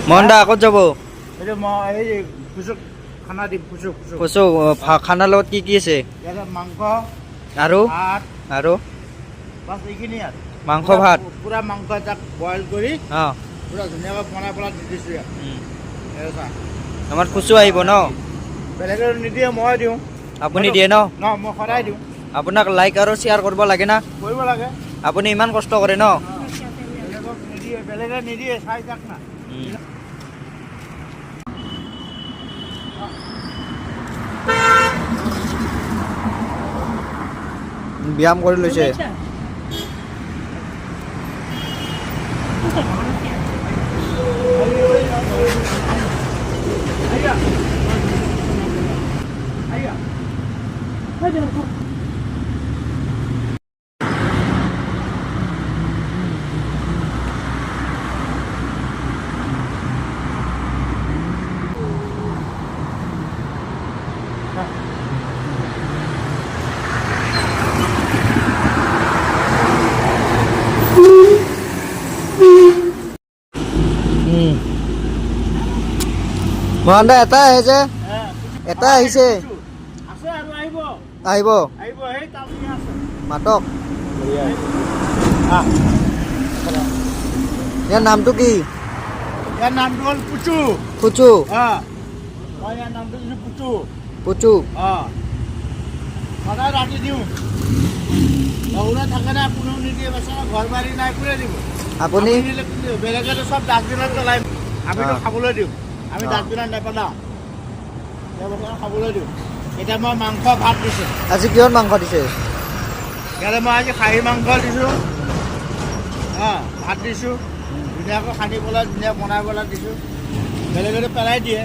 মোহন দা ক'ত যাব? এইটো মই এই পুচুক খানা দিম, পুচুক পুচুক। কৈছো, খানাৰ লগত কি কি আছে? ইয়াতে মাংস। আৰু? ভাত। আৰু? বাছ, এইখিনি আৰু। মাংস ভাত। পুৰা মাংস এটাক বইল কৰি পুৰা ধুনীয়াকৈ বনাই পেলাই দি দিছোঁ ইয়াত। এই চা। আমাৰ কচু আহিব ন? বেলেগে নিদিয়ে, মই দিওঁ। আপুনি দিয়ে ন? ন, মই সদায় দিওঁ। আপোনাক লাইক আৰু শ্বেয়াৰ কৰিব লাগে না? কৰিব লাগে। আপুনি ইমান কষ্ট কৰে ন? বেলেগক নিদিয়ে, বেলেগে নিদিয়ে, চাই থাক না। ব্যায়াম কৰি লৈছে। মোহন দা, এটা আহিছে, এটা আহিছে। আছে আৰু, আহিব। আহিব। আহিব, সেই তাত আছে। মাতক। আহ। ইয়াৰ নামটো কি? ইয়াৰ নামটো হ'ল পুচু। পুচু। মই ইয়াৰ নামটো দিছোঁ পুচু। পুচু। অঁ, সদায় ৰাতি দিওঁ। লগতে থাকে না, কোনেও নিদিয়ে। বেচেৰা, ঘৰ বাৰী নাই, কোনে দিব? আপুনি? আমি দিলে বেলেগেতো চব ডাষ্টবিনত পেলাই, আমিতো খাবলৈ দিওঁ। আমি ডাষ্টবিনত নেপেলাওঁ, তেওঁলোকক খাবলৈ দিওঁ। এতিয়া মই মাংস ভাত দিছোঁ। আজি কিহৰ মাংস দিছে? ইয়াতে মই আজি খাহী মাংস দিছোঁ, অঁ, ভাত দিছোঁ, ধুনীয়াকৈ সানি পেলাই, ধুনীয়া বনাই পেলাই দিছোঁ। বেলেগেতো পেলাই দিয়ে,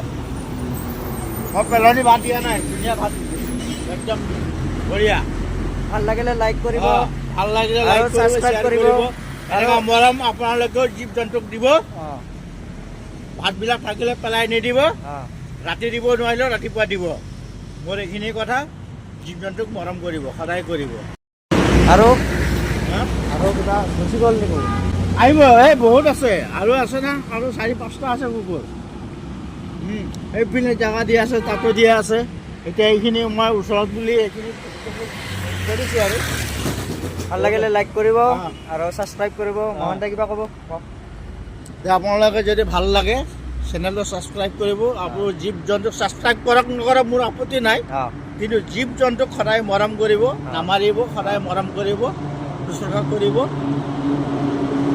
মই পেলনি ভাত দিয়া নাই, ধুনীয়া ভাত দিছোঁ, একদম বঢ়িয়া। ভাল লাগিলে লাইক কৰিব। অঁ, ভাল লাগিলে আৰু লাইক কৰিব, ছাবস্ক্ৰাইব শ্বেয়াৰ কৰিব। কৰিব। এনেকুৱা মৰম আপোনালোকেও জীৱ জন্তুক দিব। ভাতবিলাক থাকিলে পেলাই নিদিব। ৰাতি দিব নোৱাৰিলেও ৰাতিপুৱা দিব। মোৰ এইখিনি কথা, জীৱ জন্তুক মৰম কৰিব, সদায় কৰিব। আৰু? হা? আৰু কিবা গুচি গ'ল নেকি? আহিব, এই বহুত আছে, আৰু আছে না, আৰু চাৰি পাঁচটা আছে কুকুৰ। এইপিনে জেগা দিয়া আছে, তাতো দিয়া আছে। এতিয়া এইখিনি মই ওচৰত বুলি এইখিনি কৰিছোঁ আৰু। ভাল লাগিলে লাইক কৰিব আৰু ছাবস্ক্ৰাইব কৰিব। মোহন দা, কিবা ক'ব? কওক। যে আপোনালোকে যদি ভাল লাগে চেনেলটো ছাবস্ক্ৰাইব কৰিব। আৰু জীৱ জন্তুক ছাবস্ক্ৰাইব কৰক নকৰক মোৰ আপত্তি নাই, কিন্তু জীৱ জন্তুক সদায় মৰম কৰিব, নামাৰিব, সদায় মৰম কৰিব, শুশ্ৰূষা কৰিব।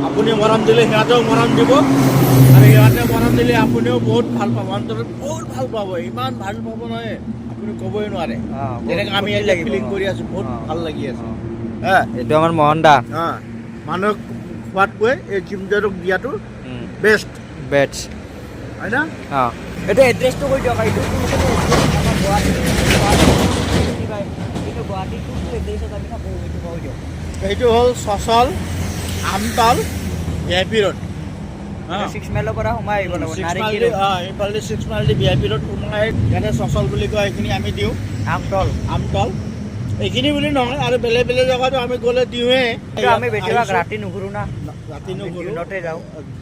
আপুনি মৰম দিলে সিহঁতেও মৰম দিব, আৰু সিহঁতে মৰম দিলে আপুনিও বহুত ভাল পাব, অন্তৰত বহুত ভাল পাব। ইমান ভাল পাব নহয়, আপুনি ক'বই নোৱাৰে। বহুত যেনেকৈ আমি ফূৰ্তি এতিয়া লাগিব। ফিলিং কৰি আছোঁ, বহুত ভাল লাগি আছে। হা। এইটো আমাৰ মোহন দা। মানুহক খোৱাতকৈ এই জীৱ জন্তুক দিয়াটো বেষ্ট। বেটছ। হয় না? অঁ, এইটো এড্ৰেছটো কৈ দিয়ক। এইটো কোনখিনি এড্ৰেছ? আমাৰ গুৱাহাটী, গুৱাহাটী পায়, কিন্তু গুৱাহাটীত কোনটো এড্ৰেছত আমি থাকোঁ, এইটো কৈ দিয়ক। সেইটো হ'ল চচল আমতল ভি আই পি ৰোড। ছিক্স মাইলৰ পৰা সোমাই আহিব লাগিব। ছিক্স নাৰেংগী মাইল দি। ৰোড। অঁ, এইফালে 6 মাইল দি ভি আই পি ৰোড সোমাই ইয়াতে চচল বুলি কয়, এইখিনি আমি দিওঁ। আমতল। আমতল। এইখিনি বুলি নহয়, আৰু বেলেগ বেলেগ জেগাতো আমি গ'লে দিওঁৱেই। এইটো আমি বেছিভাগ আহিছোঁ। ৰাতি নুঘূৰো না। ৰাতি আমি নুঘূৰো। দিনতে যাওঁ।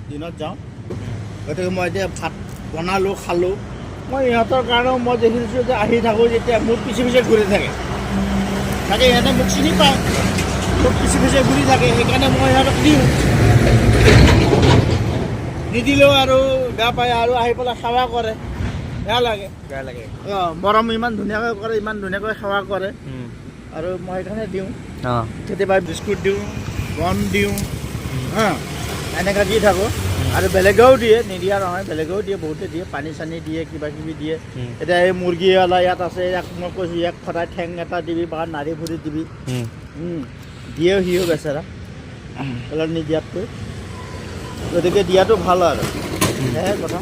দিনত যাওঁ। গতিকে মই এতিয়া ভাত বনালোঁ, খালোঁ। মই ইহঁতৰ কাৰণেও মই দেখিছোঁ যে আহি থাকোঁ যেতিয়া মোৰ পিছে পিছে ঘূৰি থাকে থাকে। ইহঁতে মোক চিনি পায়, মোক পিছে পিছে ঘূৰি থাকে, সেইকাৰণে মই ইহঁতক দিওঁ। নিদিলেও আৰু বেয়া পায়, আৰু আহি পেলাই সেৱা কৰে, বেয়া লাগে। বেয়া লাগে। অঁ, মৰম ইমান ধুনীয়াকৈ কৰে, ইমান ধুনীয়াকৈ সেৱা কৰে, আৰু মই সেইকাৰণে দিওঁ। কেতিয়াবা বিস্কুট দিওঁ, বন দিওঁ, হা, এনেকৈ দি থাকোঁ। আৰু বেলেগেও দিয়ে, নিদিয়া নহয়, বেলেগেও দিয়ে, বহুতে দিয়ে, পানী চানী দিয়ে, কিবা কিবি দিয়ে। এতিয়া এই মুৰ্গীৱালা ইয়াত আছে, ইয়াক মই কৈছোঁ, ইয়াক সদায় ঠেং এটা দিবি বা নাড়ী ভুৰি দিবি। দিয়েও সিও, বেচেৰা, পেলাই নিদিয়াতকৈ। গতিকে দিয়াটো ভাল আৰু সেয়াই কথা।